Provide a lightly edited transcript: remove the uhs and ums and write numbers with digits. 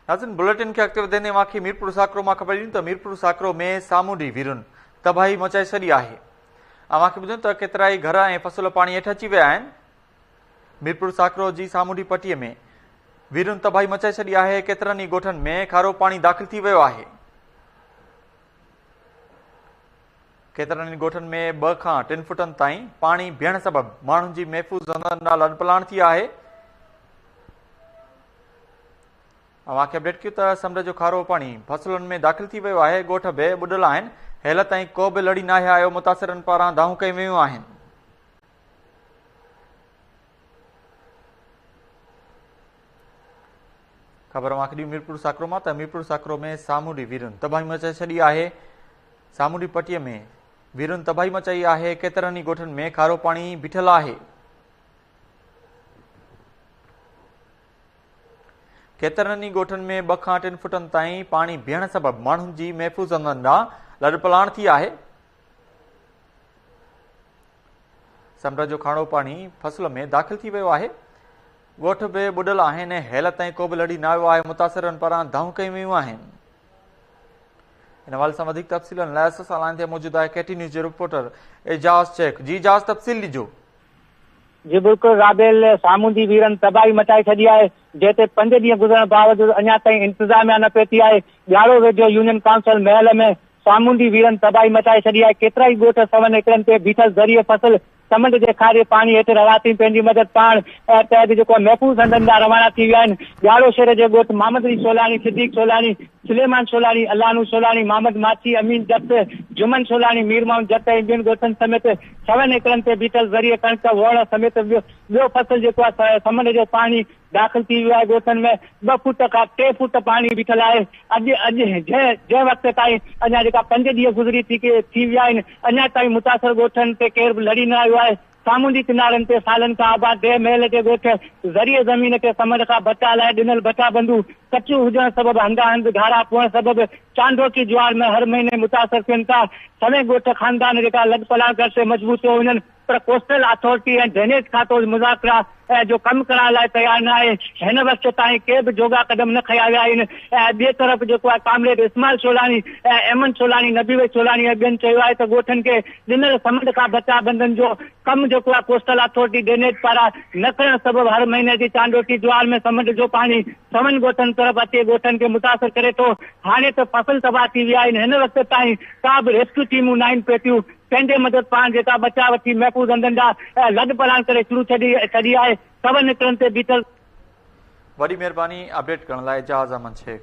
ناظرين بليٽن کي اڳتي وڌائيندي اوهان کي ميرپور ساڪرو مان خبر ڏيون ته ميرپور ساڪرو ۾ سامونڊي ويرن تباهي مچائي ڇڏي آهي. اوهان کي ٻڌايون ته ڪيترائي گهر ۽ فصل پاڻي هيٺ اچي ويا آهن. ميرپور ساڪرو جي سامونڊي پٽي ۾ ويرن تباهي مچائي ڇڏي آهي، ڪيترن ئي ڳوٺن ۾ کارو پاڻي داخل ٿي ويو آهي. ڪيترن ئي ڳوٺن ۾ 2 کان 3 فٽن تائين پاڻي بيهڻ سبب ماڻهن جي محفوظ هنڌن ڏانهن لڏپلاڻ ٿي آهي. اوهان کي اپڊيٽ ڪيون ته سمنڊ جو کارو پاڻي فصلن ۾ داخل ٿي ويو آهي، ڳوٺ به ٻڏل آهن، هيل تائين ڪو به لڙي ناهي آيو، متاثرن پاران دانهون ڪيون ويون آهن. خبر اوهان کي ڏيون ميرپور ساڪرو مان ته ميرپور ساڪرو ۾ سامونڊي ويرن تباهي مچائي ڇڏي آهي، سامونڊي پٽي ۾ ويرن تباهي مچائي آهي، ڪيترن ئي ڳوٺن ۾ کارو پاڻي بيٺل آهي. ڪيترن ئي ڳوٺن ۾ 2 کان 3 فٽن تائين پاڻي بيهڻ سبب ماڻهن جي محفوظ هنڌن ڏانهن لڏپلاڻ ٿي آهي. سمنڊ جو کاڻو پاڻي فصل ۾ داخل ٿي ويو آهي. ڳوٺ به ٻڏل آهن ۽ هيل تائين ڪو به لڙي نه آيو آهي. متاثرن پاران دانهون ڪيون ويون آهن. ان حوالي سان وڌيڪ تفصيلن لاء اسان سان لائين تي موجود آهي ڪي ٽي نيوز جو رپورٽر اعجاز شيخ. جي اعجاز تفصيل ڏجو. جي بلڪل رابيل سامونڊي ويرن تباهي مچائي ڇڏي آهي جنهن تي 5 ڏينهن گذرڻ باوجود اڃا تائين انتظاميا نه پهتي آهي ڳاڙهو ويجهو يونين ڪائونسل محل ۾ سامونڊي ويرن تباهي مچائي ڇڏي آهي ڪيترائي ڳوٺ سون ايڪڙن تي بيٺل زرعي فصل سمنڊ جي کاري پاڻي هيٺ رهواسين پنهنجي مدد پاڻ تحت جيڪو آهي محفوظ هنڌن ڏانهن روانا ٿي ويا آهن ڳاڙهو شهر جي ڳوٺ محمد علي سولاڻي صديق سولاڻي سليمان سولاڻي، الله نو سولاڻي، محمد ماڇي، امين جت، جمن سولاڻي، مير محمد جت ۽ ٻين ڳوٺن سميت سون ايڪڙن تي بيٺل زرعي ڪڻڪ، ووڻ سميت ٻيو فصل جيڪو آهي سمنڊ جو پاڻي داخل ٿي ويو آهي ڳوٺن ۾ 2 فوٽ کان 3 فوٽ پاڻي بيٺل آهي اڄ اڄ جنهن جنهن وقت تائين اڃا جيڪا 5 ڏينهن گذري ٿي ٿي ويا آهن اڃا تائين متاثر ڳوٺن تي ڪير به لڙي نه آيو آهي سامونڊي ڪنارن تي سالن کان آباد ديهه محل جي ڳوٺ ذريعي زمين کي سمنڊ کان بچاء لاء ڏنل بچاء بندون ڪچيون هجڻ سبب هنڌان هنڌ گهارا پوڻ سبب چانڊوڪي جوار ۾ هر مهيني متاثر ٿين ٿا. سوين ڳوٺ خاندان جيڪا لڏپلاڻ ڪرڻ تي مجبور ٿيو وڃن پر ڪوسٽل اٿارٽي ۽ ڊرينيج کاتو مذاڪرا جو ڪم ڪرائڻ لاء تيار نه آهي. هن وقت تائين ڪي به جوڳا قدم نه کنيا ويا آهن. ٻئي طرف جيڪو آهي ڪامريڊ اسماعيل شولاڻي، احمد شولاڻي، نبي بخش شولاڻي ۽ ٻين چيو آهي ته ڳوٺن کي ڏنل سمنڊ کان بچاء بندن جو ڪم جيڪو آهي ڪوسٽل اٿارٽي ڊرينيج پاران نه ڪرڻ سبب هر مهيني جي چانڊوڪي جوار ۾ سمنڊ جو پاڻي سون ڳوٺن طرف اچي ڳوٺن کي متاثر ڪري ٿو. هاڻي ته فصل تباهه ٿي ويا آهن هن وقت تائين ڪا به ريسڪيو ٽيمون ناهن پهتيون پنهنجي مدد پاڻ جيڪا بچاء وٺي محفوظ هنڌن ڏانهن لڏپلاڻ ڪري شروع ڇڏي ڇڏي آهي سون ايڪڙن تي بيٺل وڏي مهرباني اپڊيٽ ڪرڻ لاء اعجاز احمد شيخ.